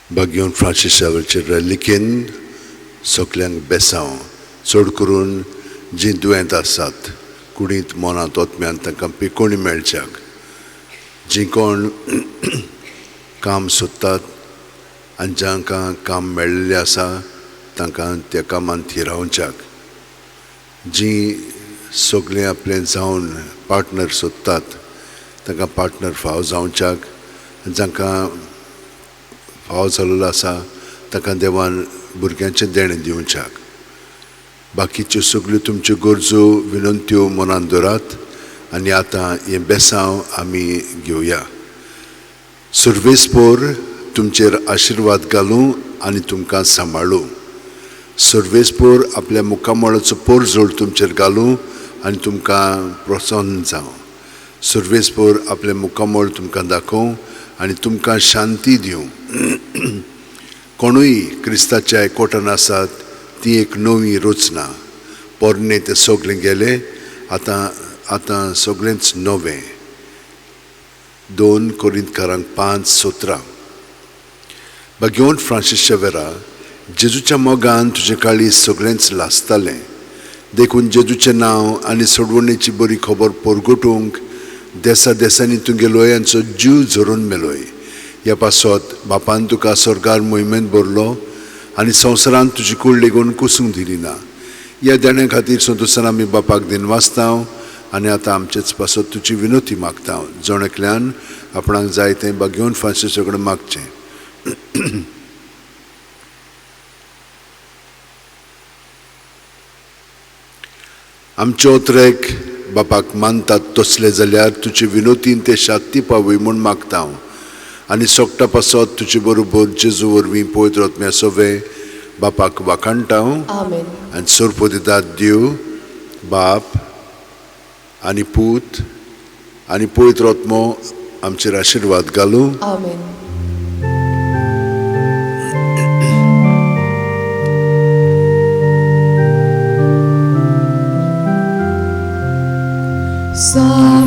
बागयोन Francis शावेरचे रेलिकेन सगल्यांक बेसांव, चड करून जीं दुयेंत आसात कुडींत मनांत ओतम्यांत तांकां पिकोणी मेळच्याक, जीं कोण काम सोदतात आनी जांकां काम मेळिल्लें आसा तांकां त्या कामांत थिरावच्याक, जीं सगळें आपलें जावन पार्टनर सोदतात तांकां पार्टनर फाव जावच्याक, जांकां फाव जाल्लो आसा तांकां देवान भुरग्यांचें देणें दिवच्याक. बाकीच्यो सगल्यो तुमच्यो गरजो विनंत्यो मनांत दवरात आनी आतां हें बेसांव आमी घेवया. सर्वेस्पोर तुमचेर आशिर्वाद घालूं आनी तुमकां सांबाळूं. सर्वेस्पोर आपल्या मुखामळाचो पोरजोड तुमचेर घालूं आनी तुमकां प्रसन्न जावं. सर्वेस्पोर आपलें मुखामळ तुमकां दाखोवं आनी तुमकां शांती दिवं. कोणूय क्रिस्ताच्या एकवटान आसात ती एक नवी रचना, पोरणें तें सगळें गेलें, आतां आतां सगळेंच नवें. 2 कोरिंतकारांक 5:17. बागेवन फ्रांसीस शेवेरा, जेजूच्या मोगान तुजें काळीज सगळेंच लासतालें, देखून जेजूचें नांव आनी सोडवणेची बरी खबर परगटूंक देसा देसांनी तुगे लोयांचो जीव झरोवन मेलोय. ह्या पासत बापान तुका स्वर्गार मोहिमेंत भरलो आनी संवसारांत तुजी कूड लेगून कुसूंक दिली ना. ह्या देण्या खातीर संतोसान आमी बापाक दिनवासता आनी आतां आमचेच पासत तुजी विनोती मागता. जण एकल्यान आपणाक जाय तें बागेवन फ्रांसीसा कडेन मागचें. आमचे ओतरेक बापाक मानतात तसले जाल्यार तुजे विनोतीन ते शांती पावय म्हूण मागता हांव आनी सोगटा पासत तुजे बरोबर जेजू वरवीं पवित्र आत्म्या सवे बापाक वाखाणटा हांव. आनी सोरपोदिदाद देव बाप आनी पूत आनी पवित्र आत्मो आमचेर आशिर्वाद घालूं.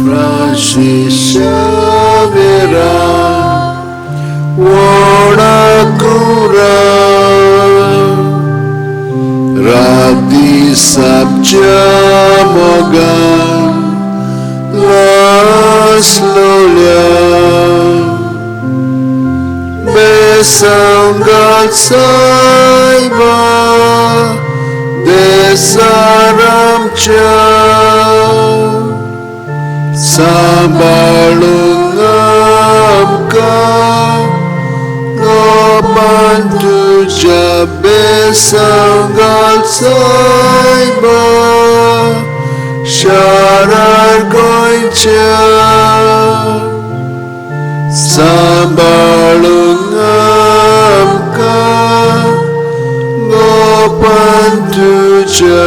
Francis Xaviera, Wonakura, Radi Sabjamogan, Laslolia, Besangat Saiba, Desaramcha. Sambalung amka Gopan tuja besanggal saiba Sharar goincha Sambalung amka Gopan tuja